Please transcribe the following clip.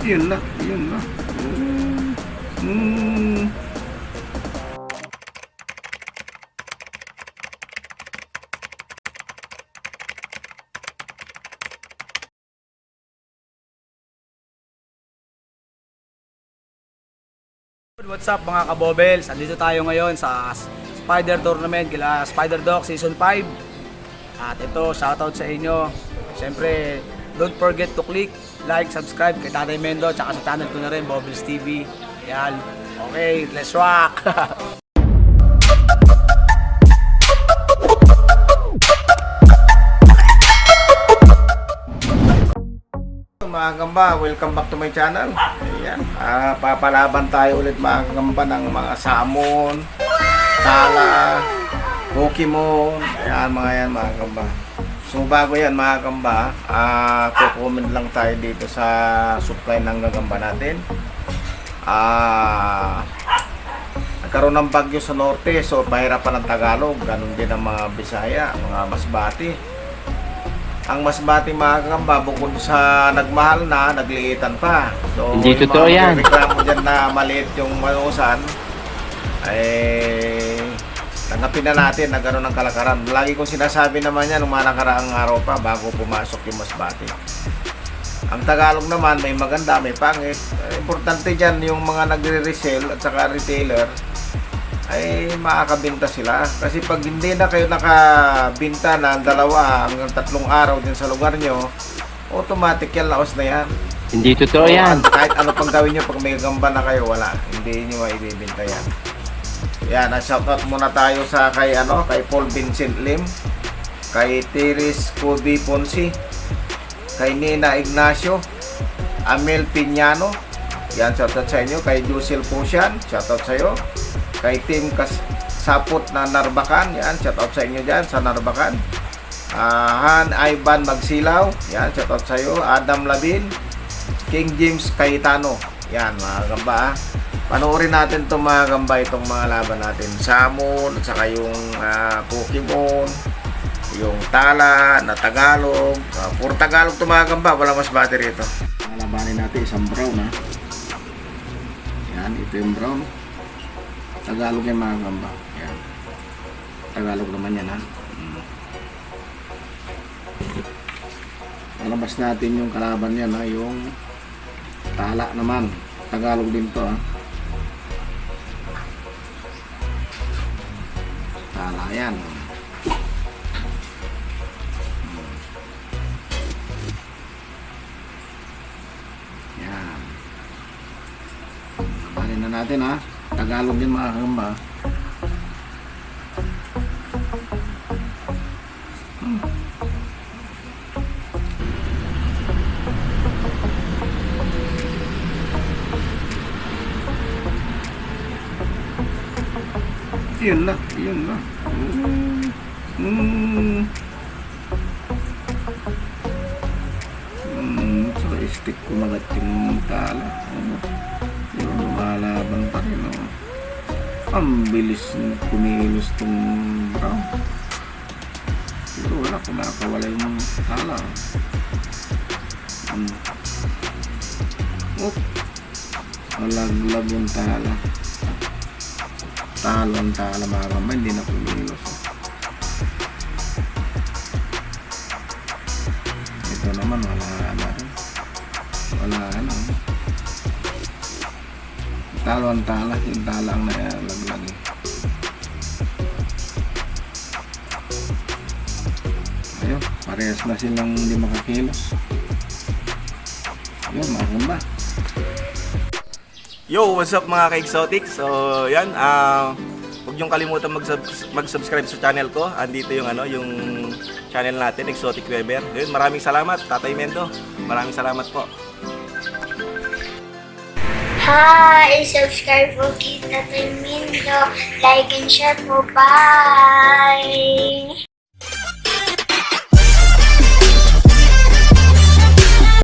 Yun na, yun na. What's up, mga kabobels? Andito tayo ngayon sa Spider Tournament kila Spider Dog Season 5. At ito, shoutout sa inyo. Siyempre, don't forget to click like, subscribe kay Tatay Mendo tsaka sa channel ko na rin, Bobbles TV. Yan. Okay, let's rock! Mga gamba, welcome back to my channel. Ayan, papalaban tayo ulit, mga gamba, ng mga salmon, tala, Pokemon, ayan mga yan, mga gamba. So bago yan, mga gamba, kukomment lang tayo dito sa supply ng gagamba natin. Nagkaroon ng bagyo sa norte, so pahirapan ng Tagalog, ganun din ang mga Bisaya, mga Masbate. Ang Masbate, mga kagamba, bukod sa nagmahal na, nagliitan pa. So, Hindi yung totoo mga yan. Reklamo dyan na maliit yung manusan, eh, tanggapin na natin na gano'n ang kalakaran. Lagi kong sinasabi naman yan nung mga nakaraang araw pa bago pumasok yung Masbate. Ang Tagalog naman, may maganda, may pangit. Eh, importante dyan yung mga nagre-resell at saka retailer ay makakabinta sila. Kasi pag hindi na kayo nakabinta ng 2 hanggang 3 araw din sa lugar nyo, automatic yan, laos na yan. Hindi totoo yan. Kahit ano pang gawin nyo, pag may gamba na kayo, wala. Hindi nyo maibibinta yan. Yan, shoutout muna tayo sa kay, ano, kay Paul Vincent Lim, kay Teres Kobe Ponce, kay Nina Ignacio, Amel Piñano, yan, shoutout sa inyo, kay Jusel Posian, shoutout sa iyo, kay Tim Kas Sapot na Narbacan, yan, shoutout sa inyo dyan, sa Narbacan. Han Ivan Magsilaw, yan, shoutout sa iyo, Adam Labin, King James Cayetano. Yan, mga gamba. Panoorin natin itong mga gamba, itong mga laban natin. Salmon, at saka yung Pokemon, yung Tala, na Tagalog. Puro Tagalog itong mga gamba, wala mas battery ito. Labanin natin isang brown ha. Yan, ito yung brown. Tagalog yung mga gamba. Yan. Tagalog naman yan ha. Palabas natin yung kalaban niya na yung Tala naman. Tagalog din to ah. Tala yan. Yan. Labanin na natin ha. Tagalog din, mga kagamba. Yun na, yun na. Sa stick kumagat yung tala. Ano? Pero lumalaban pa rin. Oh. Ang bilis kumilos tong brown. Pero wala, kumakawala yung tala. Oh. Malaglag yung tala. Talo ang tala, mga kamay, hindi na kumilos. Ito naman, wala na rin. Wala na. Talo ang tala, yung tala ang nalaglag eh. Ayun, parehas na silang hindi makakilos. Ayun, mga kamba. Yo, what's up, mga ka-exotic? So, yan, huwag niyong kalimutan mag-subscribe sa channel ko. Andito yung ano, yung channel natin, Exotic Weber. Yun, maraming salamat, Tatay Mendo. Maraming salamat po. Hi! Subscribe po kay Tatay Mindo. Like and share po. Bye!